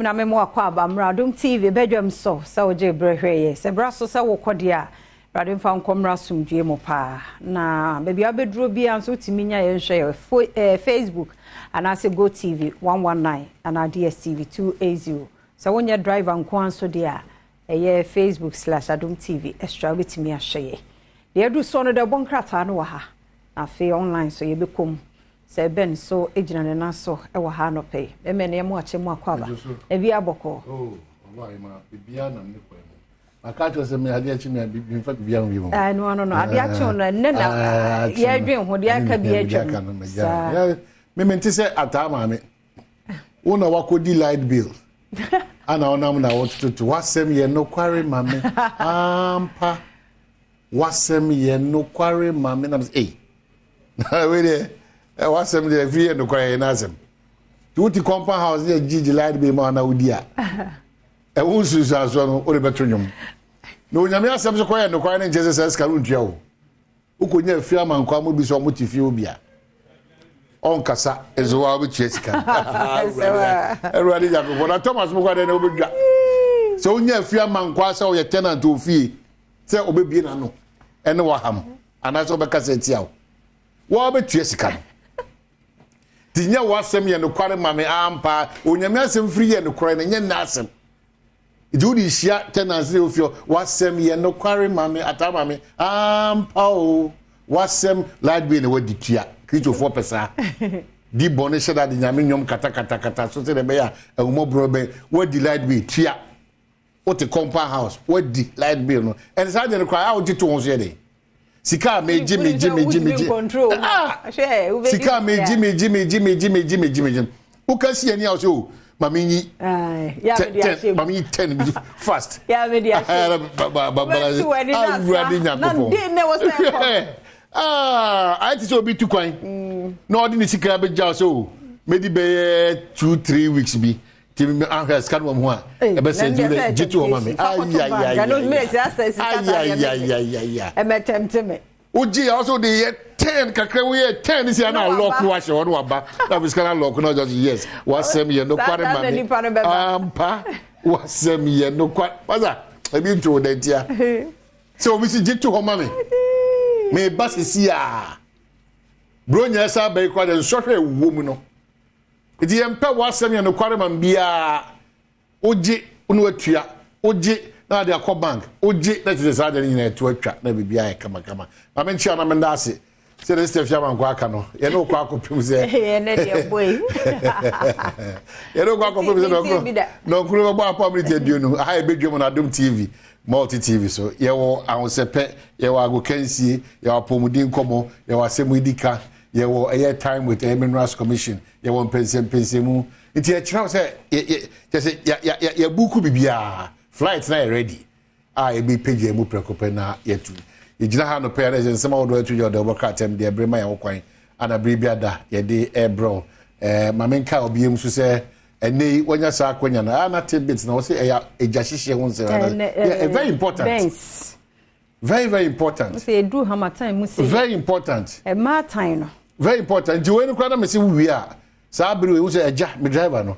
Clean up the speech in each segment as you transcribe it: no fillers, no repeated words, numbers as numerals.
Na me mo akɔ aba mmra Adom TV badwam so sɛ wogye berɛ hwɛ yɛ. Sɛ bra so sɛ wokɔ deɛ a, Awurade mfa nkɔ mmra asomdwoeɛ mu paa. Na baabi a wobɛduro biara nso wotumi nya yɛn hwɛ yɛ Facebook anaasɛ GoTv 119 anaa DSTV 280. Sɛ wonyɛ driver nko ara nso deɛ a, ɛyɛ Facebook/Adom TV Extra wobɛtumi ahwɛ yɛ. Deɛ adu soɔ no deɛ ɔbɔ nkrataa no wɔ ha. Na afei online nso yɛbɛkɔ mu. Sɛ Ben nso gyina ne nan so wɔ ha anɔpa yi. Bɛmɛ ne ɛmo akyɛ mu akɔ aba. Ebi abɔkɔ. Oh, ɔba ayi ma biribiara nam ne kwan mu. Maka kyerɛ sɛ me adeɛ akyi me a memfa biribiara ho bi mu. Ɛno ano no adeɛ akyi no ɛnɛ na yɛdwen ho deɛ aka bi atwam. Saa. Me mente sɛ ataa maame. Wo na wakɔdi light bill. Ana ɔnam na wɔtototo w'asɛm yɛ nokware ma me ampa. W'asɛm yɛ nokware ma me nam sɛ ei. Na wei deɛ w'asɛm deɛ ɛfiri yɛ nokware yɛ n'asɛm. Nti wote compound house yɛ gyigyi light bill ma na wodi a ɛho nsunsuansoɔ no wode bɛto nnwom. Na Onyame asɛm so kɔyɛ nokware no nkyɛ sɛ saa sika no ntua o. Wokɔnya afie ama nkwa mu bi sɛ ɔmo te fie obi a ɔnkasa nso wa wobɛtua sika. Awurade Nyankopɔn na Thomas mo kɔ adɛn na wobɛdwa. Sɛ wonya afie ama nkwa sɛ ɔyɛ tenant wɔ fie sɛ ɔbɛbie n'ano ɛne waham anaasɛ ɔbɛkasa atia wo wa wobɛtua sika no. Nti nyɛ w'asɛm yɛ nokware ma me ampa. Onyame asɛm firi yɛ nokorɛ no nyɛ nnɛ asɛm. Nti wode hyia tenants ne ofie w'asɛm yɛ nokware ma me ataa ma me ampa o w'asɛm light bill na wadi tua. Kristofoɔ pɛ saa. Di bɔne hyɛ da de Nyame nnwom katakatakata so sɛdeɛ ɛbɛyɛ a ahummɔborɔ bɛ wadi light bill tua. Wote compound house wadi light bill no ɛne saa deɛ no koraa a wogye to ho so yɛ den. Sika a megye megye megye megye ah sika a megye megye megye megye megye megye megye woka si ani a wosɛ o ma menyi 10 ma menyi 10 bi fast awurade Nyankopɔn ah ayɛ te sɛ obi tu kwan na ɔde ne sika bɛgya wo sɛ o mɛdi bɛyɛ 2 3 weeks bi Ti mi ahwɛ sika no wɔ mu a ɛbɛsɛ nti wode gye to hɔ ma me. Ayayayayayayaya. Ɛmɛtɛmte me. Wogye yɛ ɔsɛ wode yɛ 10 kakra woyɛ 10 ne sɛ na alɔko wahyɛ hɔ no waba na afei sika no alɔko na ɔgya so yes wasɛm yɛ nokware ma me ampa wasɛm yɛ nokware wasa ebi nto wo dantia sɛ obi si gye to hɔ ma me meba sisi a bronya ɛsa abɛyi kora de nsɔhwɛ ɛwɔ mu no. Nti yɛmpɛ w'asɛm yɛ nokware ma biara. Wogye na watua, wogye na ade akɔ bank, wogye na kyerɛ sɛ saa ade no nyinaa ɛto atwa na biribiara yɛ kamakama. Ma menkyea na menda ase sɛ ne Sister Fiama nkɔ aka no, yɛne wokɔ akɔpem sɛ Yɛne deɛ bɔ yi. Yɛne wokɔ akɔpem sɛ dɔnkoro bɛbɔ apam ne ti 20. Aha yɛbɛdwam no Adom TV, Multi TV so. Yɛwɔ ahosɛpɛ, yɛwɔ agokansie, yɛwɔ apɔmuden nkɔmmɔ, yɛwɔ asɛm edi ka, yɛwɔ ɛyɛ time with ɛyɛ Minerals Commission, yɛwɔ mpɛnsɛmpɛnsɛmu. Nti ɛkyerɛ wo sɛ kyɛ sɛ yɛbuku biribiara, flight na yɛ ready a yɛbɛpagya mu prɛko pɛ na yɛatu. Yɛgyina ha anɔpa yi na yɛsɛ nsɛm ahodoɔ ɛto dwa ɔda wobɛkɔ atɛm deɛ bere ma yɛn ho kwan ana bere bi ada yɛde ɛrebrɛ wo. Ma menka obiara mu so sɛ ɛnɛ yi wanya saa akwanya no a na tidbits na wɔsɛ ɛyɛ egya hyehyeɛ ho nsɛm. Very important. Benz. Very very important. Sɛ edu hamatan mu sɛ. Very important. Ɛmaa tan no. Very important. Nti wei no koraa na mesi wie a saa bere wei wosɛ ɛgya me driver no.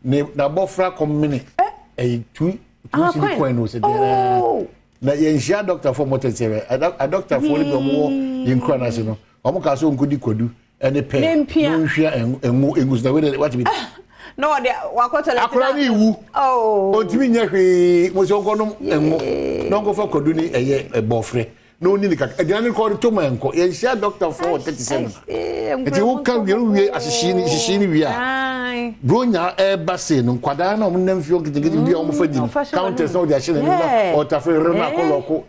Ne n'abɔfra kɔmene ɛyi 2 2 cedi coin no sɛ deɛ na yɛnhyia doctor fo mo tete rɛ a doctor fo no bi ɔmo wɔ yɛn kura n'ase no ɔmo ka so nkodi kwadu ɛne pɛ na nhwia ɛngo ɛngu so na wei de wate bi. Na ɔde wakɔ toilet. Akora ne iwu. Ɔntumi nyɛ hwee mo sɛ ɔnkɔ nom ɛngo na ɔnkɔfa kwadu ne ɛyɛ ɛbɔfrɛ na ɔni ne kakra aduane no kɔ ɔde to ma ɛnkɔ yɛnhyia doctor fo wɔ 37 nti woka wie no wie ahyehye ne hyehye ne wie a bronya ɛɛba sei no nkwadaa na ɔmo nam fie nketenkete bi a ɔmo fa di no counters na ɔde ahyɛ n'anim na ɔtafere rere na akɔ lɔko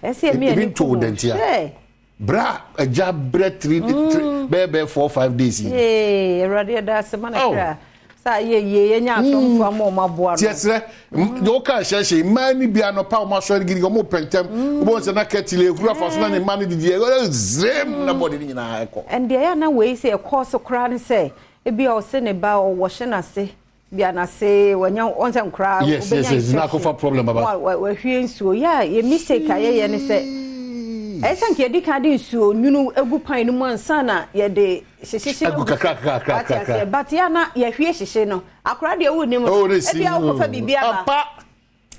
ebi nto wo dɛntia bra agya brɛ 3 3 bɛyɛ bɛyɛ 4 5 days yi. Ee Awurade ɛda ase ma na kra saa yɛ yie yɛnya asɔmfo ama ɔmo aboa no. Tiɛsrɛ deɛ woka hyɛhyɛ mmaa ni bi anɔpa ɔmo asɔre gidi ɔmo pɛntɛm wobɛhu sɛ na kɛtile ehuru afa so na ne mma no didi ɛyɛ zrem na bɔde no nyinaa ɛkɔ. Ɛndeɛ yɛ na wei sɛ ɛkɔɔ so koraa ne sɛ ebi a ɔse ne ba ɔwɔhyɛ n'ase bia n'ase wanya wɔn sɛ nkoraa yes yes yes na akɔfa problem baba wahwie nsuo yɛ a yɛ mistake a yɛyɛ ne sɛ. Ɛyɛ sɛ nka yɛdi kan de nsuo nwunu egu pan no mu ansa na yɛde hyehyehye Agu kakra, kakra, kakra, Wate aseɛ? kakra. But yɛ a na yɛhwie hyehye no. Akora deɛ wonnim no. Oh, ne si Ebia wokɔfa biribi aba. Apa.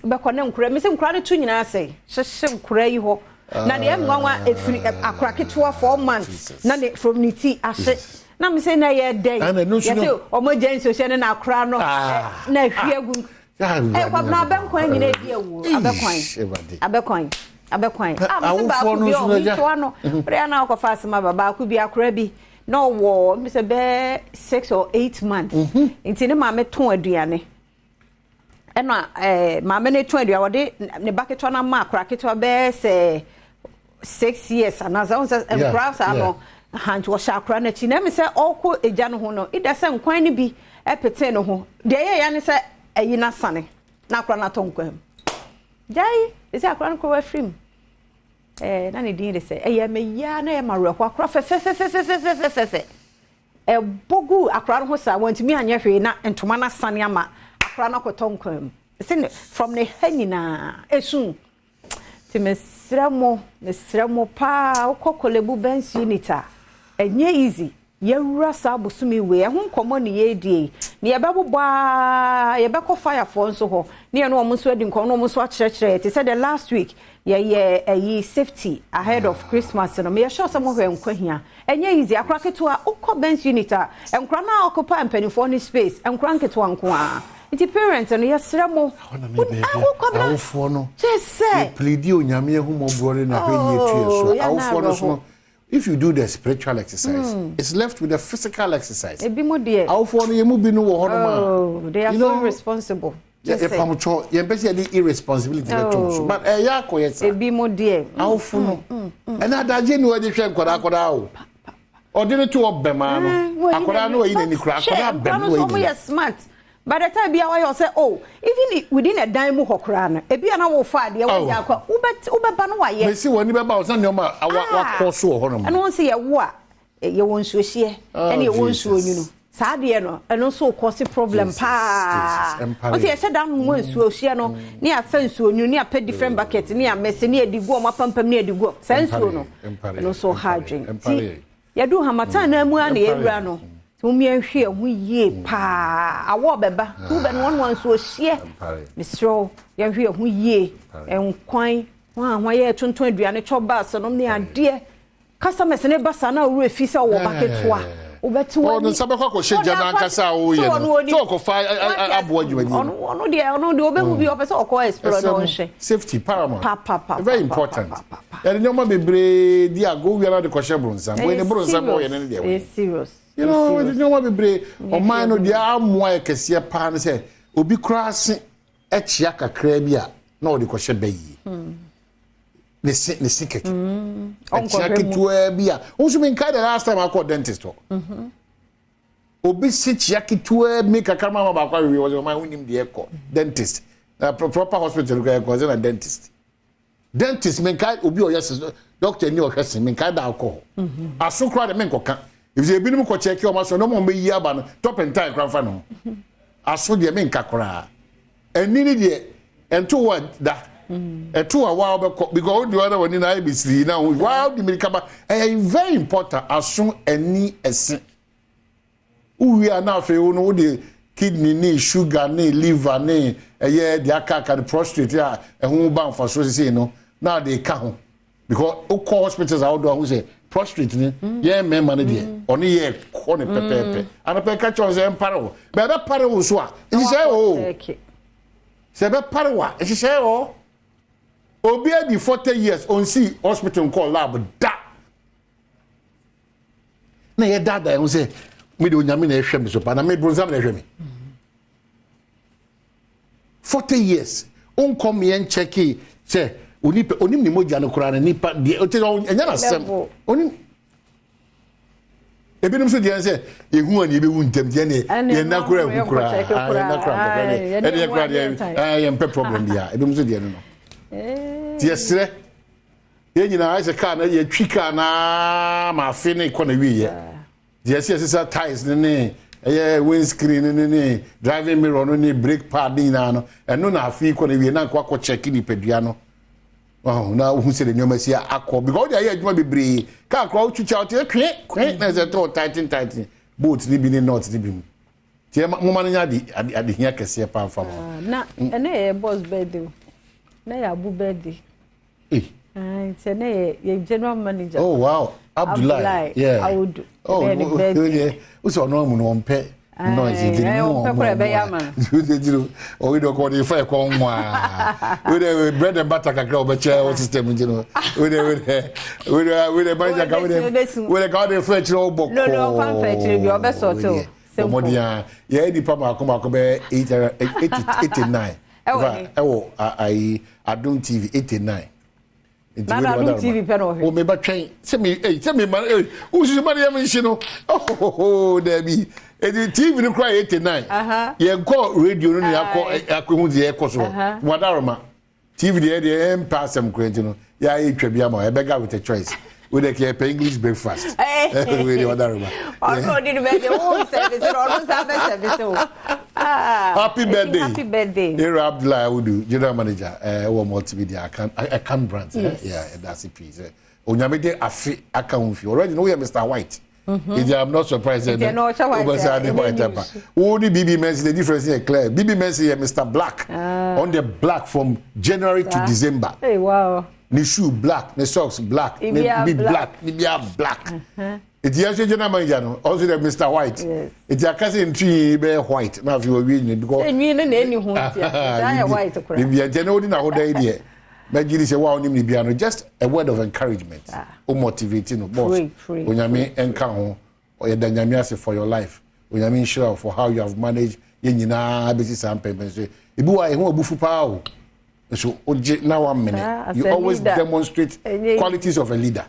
Bɛkɔ ne nkora. Mese nkora no to nyinaa sɛe. Hyehye nkora yi hɔ. Na deɛ nwanwa efiri akora ketewa 4 months Jesus. na ne from ne ti ahye. Na mese na ɛyɛ dɛn? Ɛna ɛno nso no- Yɛse ɔmo gya nsuo hyɛ ne na akora no Ah. na ahwie agu. Ah, Kwabena abɛnkwan nyinaa edi awu. Abɛkwan. Eish, Awurade. Abɛkwan. Abɛkwan. Na Ah, mese awofoɔ baako no bi nso ɔ no agya- metoa no. Wode ana akɔfa asɛm aba baako bi, akora bi na ɔwɔ mesɛ bɛɛ 6 or 8 months. Nti ne maame tɔn aduane. Ɛna maame no tɔn aduane, wɔde ne ba ketewa no ama akora ketewa bɛɛ sɛ 6 years anaasɛ ɔn sɛ nkora saa no ha, nti wɔhyɛ akora n'akyi na ɛmi sɛ ɔrekɔ egya no ho no, ida sɛ nkwan no bi ɛpete ne ho deɛ ɛyɛ ya ne sɛ ɛyi n'asane na akora no atɔ nkwan mu gyae ɛsɛ akora no kɔ wafiri mu na ne din de sɛ ɛyɛ mɛyia na ɛyɛ ma werɛho, akora fɛfɛfɛfɛfɛfɛfɛ ɛbɔ gu akora no ho saa, wɔntumi anyɛ hwee na ntoma no asane ama akora no akɔtɔ nkwan mu. Ɛsɛ ne from ne ha nyinaa esu. Nti mesrɛ mo, mesrɛ mo paa, wokɔ Korle Bu Burns Unit a, ɛnyɛ easy. Yɛwura saa bosome wei ɛho nkɔmmɔ ne yɛredie yi ne yɛbɛbobɔ a, yɛbɛkɔ firefoɔ nso hɔ ne yɛne wɔn nso adi nkɔmmɔ na wɔn nso akyerɛkyerɛ yɛ te sɛ the last week yɛyɛ ɛyi safety ahead of Christmas no. Meyɛ sure sɛ mohwɛ nkwa hia, ɛnyɛ easy. Akora ketewa wokɔ burns unit a, nkora no a occupy mpanimfoɔ no space, nkora nketewa nko a. Nti parents no, yɛsrɛ mo. Hɔ na mebɛyɛ Ah, wokɔ bra awofoɔ no kyɛ sɛ yɛpilidi Onyame ahummɔborɔ ne n'ahwɛ yie tu yɛ so. Oh, yɛ na Awofoɔ no so awerɛho. no, if you do the spiritual exercise, it's left with the physical exercise. Ebi mo deɛ Awofoɔ no, yɛn mu bi no wɔ hɔnom a oh, they are you so know, responsible. Kyɛ sɛ yɛpamotwɔ, yɛmpɛ sɛ yɛde irresponsibility bɛto so, Oh. but ɛyɛ akɔyɛ saa. Ebi mo deɛ Awofo no, ɛna adagye ne wɔde hwɛ nkwadaa akwadaa o, ɔde ne to ɔbɛmaa no, akwadaa no wayi n'ani koraa, akwadaa bɛm no wayi n'ani. N'ani Yɛ smart. By the time bia wayɛ ɔsɛ, oh, even within a dan mu hɔ koraa no, ebi a na wofa adeɛ Oh. wɔgya akɔ, wobɛba no wayɛ. Mesi wɔn ani bɛba ɔsan nneɛma a wakɔ so wɔ hɔnom. Ɛno nso yɛwo a yɛwɔ nsuohyeɛ Oh, ɛne yɛwɔ Jesus. nsuo nwunu saa adeɛ no, ɛno nso kɔ se problem Jesus, paa. Jesus, ɛmpare. Wɔsi yɛhyɛ da noa nsuohyeɛ no ne yɛafɛ nsuo nwunu ne yɛapɛ different bucket ne yɛamɛse ne yɛde gu ɔmo apampam ne yɛde gu ɔmo saa nsuo no. Ɛmpare, Ɛno nso ha ɛmpare, adwen ɛmpare. nti yɛdu harmattan na mu a na Ɛmpare. yɛwura no nti mo yɛnhwɛ ɛho yie paa. Awɔ bɛba nti wobɛ no wɔnoa nsuo hyeɛ. Ɛmpare. Mesrɛ wo, yɛnhwɛ ɛho yie. Ɛmpare. Nkwan wɔn a wɔayɛ tontɔn aduane twɔ baase nom ne adeɛ, customers ne ba saa na owurɛ fi sɛ ɔwɔ ba ketewa wobɛte Ɔ w'ani. ne nsa bɛkɔ akɔhyɛ gya no ankasa a woyɛ no sɛ ɔkɔfa aboa dwumadie no. Ɔno deɛ ɔbɛhu bi, ɔpɛ sɛ ɔkɔ explore na ɔnhwɛ. Safety paramount. Pa, pa, pa, very pa, pa, important. pa, pa, pa. Yɛde nneɛma bebree di ago wia na de kɔhyɛ boronsam wei ne boronsam ɔyɛ ne ne deɛ ɛyɛ wɔyɛ serious. Yɛde nneɛma bebree ɔman no deɛ amoa yɛ kɛseɛ paa ne sɛ obi koraa se ɛkyea kakraa bi a na ɔde kɔhyɛ bɛyie ne se kɛkɛ ɛkyea Ɔnkɔhwɛ mu. Ketewa bi a nso mi nkae the last time akɔ dentist hɔ, obi se kyea ketewa mi kakra ma ma baako awewe wɔ sɛ ɔman wonim deɛ ɛkɔ dentist na proper hospital kora ɛkɔ sɛ na dentist menkae obi a ɔyɛ se doctor ni ɔhwɛ se, menkae da akɔ hɔ. Aso koraa de menkɔka efisɛ ebinom kɔ kyɛkɛ ɔmo aso na ɔmo bɛyi aba no top and time koraa nfa ne ho. Aso deɛ menka koraa, ɛni ni deɛ ɛnto wɔ da ɛto a waa bɛkɔ because ɔdi wɔn a wɔn ni na ayɛ bisiri na ho waa di mirika ba. Ɛyɛ very important, aso, ɛni, ɛse. Wowie a na afei wo no wode kidney ne sugar ne liver ne ɛyɛ deɛ aka aka ne prostate a ɛho ba mfasoɔ sesei no na ade ka ho, because wokɔ hospitals ahodoɔ aho sɛ prostate ne yɛn mmarima no deɛ ɔne yɛ kɔ ne pɛpɛɛpɛ anapɛ ka kyerɛ wo sɛ ɛmpare wo bɛɛ bɛpare wo so a nhyehyɛe wɔ o sɛ ɛbɛpare wo a nhyehyɛe wɔ. Obi adi 40 years ɔnsi hospital nkɔɔ lab da na yɛ daadaa ɛho sɛ me de Onyame na ɛhwɛ me so pa na me bronsam na ɛhwɛ me. 40 years nkɔ meɛ nkyɛke sɛ onipa onim ne mogya no koraa no nipa deɛ ɔte sɛ ɛnyɛ n'asɛm onim. Ebinom nso deɛ sɛ ehu a ne ebewu ntɛm deɛ ne yɛn nna koraa ehu koraa, yɛn nna koraa nkɔkora deɛ ɛne yɛ koraa deɛ yɛn mpɛ problem bia. Ebinom nso deɛ no deɛ serɛ yɛn nyinaa ayɛ sɛ kaa na yɛtwi kaa naa ma afe ne kɔ na wie yɛ deɛ ɛsɛ yɛsesa tyres ne ɛyɛ windscreen ne driving mirror no ne brake pad ne nyinaa no, ɛno na afe kɔ na wie na nkɔ akɔ check nipadua no. Ɔho na wohu sɛ de nneɛma si akɔ because wode ayɛ adwuma bebree. Kaa koraa wotwitwa wote kwe kwe na ɛsɛ tɔɔ tighten tighten bolt ne bi ne nut ne bi mu. Nti ɛma moma no nyɛ ade ade adehia kɛseɛ paa mfa ma. Ah, na ɛnɛ yɛ boss birthday o. Na yɛ abu birthday. Hey. Ah, nti ɛnɛ yɛ yɛ general manager. Oh wow, Abdullahi. Yeah. Awudu. Oh, Ɛnɛ yɛ ne birthday. yeah. Wosɛ ɔno amu no ɔmpɛ noise nti Aye, no ɔmpɛ koraa ɛbɛyɛ ama no. Nti no ɔwe de ɔkɔ ɔde fa ɛkɔ nwaa. Wei de bread and butter kakra ɔbɛkyɛ wɔ system nti no. Wei de wei de wei de wei de manager ka wei de wei de ka ɔde fa akyire ɔbɔ kɔɔ. No, no, ɔmfa mfa akyire bi, ɔbɛsɔɔte o. Simple. Bɔmmɔden a yɛyɛ nipa mako mako bɛyɛ 889. Ɛwɔ he? Ɛwɔ ayi Adum TV 89. Nti Na wei de Adum wadaro TV ma. pɛ na ɔhwɛ. O me ba twɛn sɛ me ei sɛ me ma ei wosusu ma ne yɛ me nhye no ohohoho daabi. Eti TV no kora yɛ 89. Aha. Yɛnkɔ radio no ne akɔ Aye. akɔhu deɛ ɛkɔ so. Aha. Wadaro ma. TV deɛ deɛ ɛmpɛ asɛm kora nti no yɛ ayɛ twa bi ama ɛbɛga with a choice. Wei deɛ kɛ yɛpɛ English breakfast. Wei deɛ wadaro ma. Ɔno ɔdi ne birthday wo service no ɔno nsa bɛ service o. Ah, Happy birthday. Happy birthday. Era Abdullahi Awudu, General Manager, wɔ Multimedia Akan, Akan Brands. Yes. Yeah, ɛda ase pii sɛ Onyame de afe aka ho fi. Already no woyɛ Mr. White. Nti I'm not surprised. Nti ɛno ɔhyɛ white Wobɛsɛ a, ade ɛnyɛ white news. apa. Wo ne BB Mensi, the difference yɛ clear. BB Mensi yɛ Mr. Black. On the black from January to December. Hey, wow. Ne shoe black, ne socks black, ne Ibia bi black. black, ne bia black. Nti yɛn nso general manager no, ɔnso dɛ Mr. White. Yes. Nti aka sɛ ntwi yi bɛyɛ white na afei wɔwie nyina because Enwi no na ɛni ho nti a. Saa yɛ white koraa. Bibia nti ɛna wodi n'ahoda yi deɛ mɛgye di sɛ wo a wonim ne bia no just a word of encouragement o motivate no boss Pray, pray, Onyame nka ho yɛda Nyame ase for your life Onyame nhyira wo for how you have managed yɛn nyinaa bɛsi saa mpɛmpɛn so ebi wɔ a ɛho abufu paa o nso wogye na wamene Saa, as you a always leader, demonstrate ɛnyɛ qualities of a leader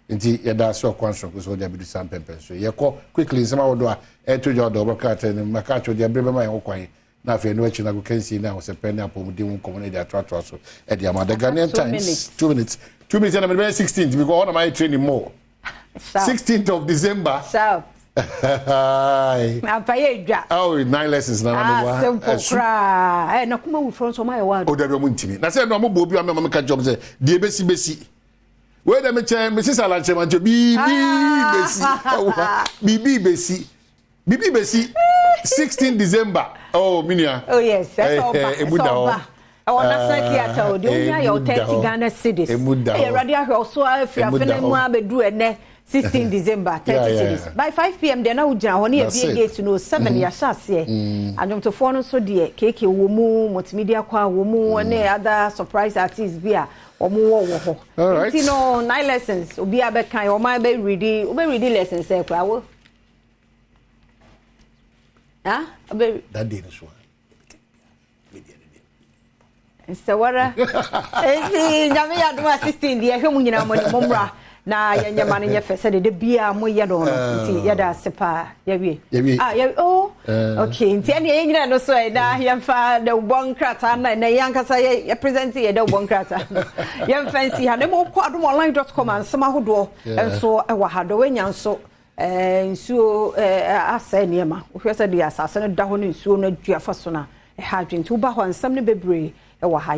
nti yɛda ase ɔkwan soronko so wode abɛdu saa mpɛmpɛn so yɛkɔ quickly nsɛm ahodoɔ a ɛto dwa ɔdɔ wɔbɛka atɛ no maka akyerɛ deɛ berɛ bɛma yɛn ho kwan na afei ɛno akyi no agokansie ne ahosɛpɛ ne apɔmuden ho nkɔmmɔ no de atoatoa so ɛde ama The Ghanaian Two Times minutes. 2 minutes, 2 minutes ɛna mede bɛyɛ 16th because hɔ na mayɛ training more. Sharp. 16th of December. Sharp. Ampa yɛ dwa. Oh, nine lessons na Ah, na simple koraa. Ɛ na kuma wufoɔ nso ɔmo ayɛ wa. O dabi, ɔmo ntimi na sɛ ɛna ɔmo bɔ obi a mɛma meka kyerɛ ɔmo sɛ deɛ ebesi besi wei dɛ mekyɛn mesi sɛ alankyerɛ mankyɛ biribi besi ɛwɔ biribi besi biribi besi 16 December. Oh, minia. Oh yes, ɛsɛ ɔba. Emu ɛsɛ da hɔ. ɔba. Ɛwɔ National Theatre o, deɛ ohia yɛ o Emu da 30 hɔ. Ghana cedis. Emu da Ɛyɛ hɔ. Awurade ahwɛ ɔso afiri Emu afe da no mu hɔ. abɛduru ɛnɛ 16 December 30 cedis. Yeah. By 5 p.m. deɛ na wogyina hɔ ne That's yɛbie it. gate no 7 yɛahyɛ aseɛ. Adwomtofoɔ no nso deɛ KK wɔ mu, multimedia kɔ a wɔ mu ne other surprise artists bi a wɔn wɔ hɔ. All right. Nti no nine lessons obiara bɛka wɔn abɛredi wobɛredi lessons sɛ koraa wo. Ah, wobɛ That day no so nsɛwara eti Nyame yɛ adom a 16 deɛ ɛhwɛ mu nyinaa mo ne mo mmra na yɛnyɛ ma no nyɛ fɛ sɛde de bia moyɛ no nti yɛda ase paa. Yɛwie. Yɛwie. Ah, yɛwie oh. Eh. Okay, nti ɛne yɛn nyinaa no so ɛ na yɛmfa dawubɔ nkrataa na ɛnɛ yɛn ankasa yɛ present yɛ dawubɔ nkrataa no yɛmfa nsi ha na mmom kɔ adomonline.com a nsɛm ahodoɔ nso ɛwɔ ha dɔ wanya nso nsuo asɛe nneɛma wohwɛ sɛ deɛ asase no da hɔ no nsuo no adua fa so no a ɛha adwene nti woba hɔ a nsɛm no bebree ɛwɔ ha.